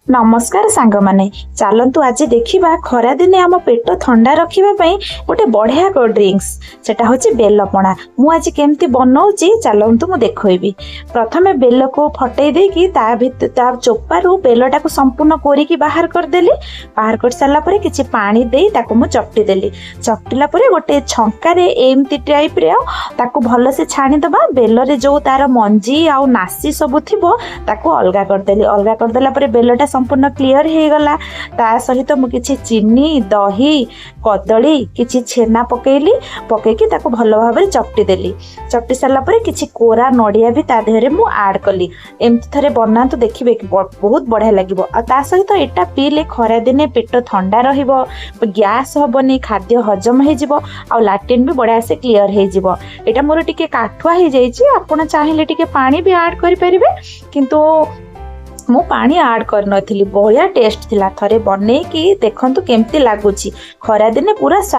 ନମସ୍କାର ସାଙ୍ଗମାନେ, ଚାଲନ୍ତୁ ଆଜି ଦେଖିବା ଖରାଦିନେ ଆମ ପେଟ ଥଣ୍ଡା ରଖିବା ପାଇଁ ଗୋଟେ ବଢ଼ିଆ ଡ୍ରିଙ୍କସ୍। ସେଟା ହେଉଛି ବେଲପଣା। ମୁଁ ଆଜି କେମିତି ବନଉଛି, ଚାଲନ୍ତୁ ମୁଁ ଦେଖେଇବି। ପ୍ରଥମେ ବେଲକୁ ଫଟେଇ ଦେଇକି ତା ଭିତ ତା ଚୋପାରୁ ବେଲଟାକୁ ସମ୍ପୂର୍ଣ୍ଣ କୋରିକି ବାହାର କରିଦେଲି। ବାହାର କରିସାରିଲା ପରେ କିଛି ପାଣି ଦେଇ ତାକୁ ମୁଁ ଚକଟି ଦେଲି। ଚକଟିଲା ପରେ ଗୋଟେ ଛଙ୍କାରେ ଏମିତି ଟାଇପ୍ର ତାକୁ ଭଲସେ ଛାଣିଦେବା। ବେଲରେ ଯେଉଁ ତାର ମଞ୍ଜି ଆଉ ନାସି ସବୁ ଥିବ, ତାକୁ ଅଲଗା କରିଦେଲି। ଅଲଗା କରିଦେଲା ପରେ ବେଲଟା ସମ୍ପୂର୍ଣ୍ଣ କ୍ଲିଅର ହେଇଗଲା। ତା ସହିତ ମୁଁ କିଛି ଚିନି, ଦହି, କଦଳୀ, କିଛି ଛେନା ପକେଇଲି। ପକେଇକି ତାକୁ ଭଲ ଭାବରେ ଚକଟି ଦେଲି। ଚକଟି ସାରିଲା ପରେ କିଛି କୋରା ନଡ଼ିଆ ବି ତା ଦେହରେ ମୁଁ ଆଡ଼୍ କଲି। ଏମିତି ଥରେ ବନାନ୍ତୁ, ଦେଖିବେ କି ବହୁତ ବଢ଼ିଆ ଲାଗିବ। ଆଉ ତା ସହିତ ଏଇଟା ପିଇଲେ ଖରାଦିନେ ପେଟ ଥଣ୍ଡା ରହିବ, ଗ୍ୟାସ୍ ହବନି, ଖାଦ୍ୟ ହଜମ ହେଇଯିବ ଆଉ ଲାଟ୍ରିନ୍ ବି ବଢ଼ିଆ ସେ କ୍ଲିଅର ହେଇଯିବ। ଏଇଟା ମୋର ଟିକେ କାଠୁଆ ହେଇଯାଇଛି। ଆପଣ ଚାହିଁଲେ ଟିକେ ପାଣି ବି ଆଡ଼୍ କରିପାରିବେ, କିନ୍ତୁ ମୁଁ ପାଣି ଆଡ଼୍ କରିନଥିଲି। ବଢ଼ିଆ ଟେଷ୍ଟ ଥିଲା। ଥରେ ବନେଇକି ଦେଖନ୍ତୁ କେମିତି ଲାଗୁଛି। ଖରାଦିନେ ପୁରା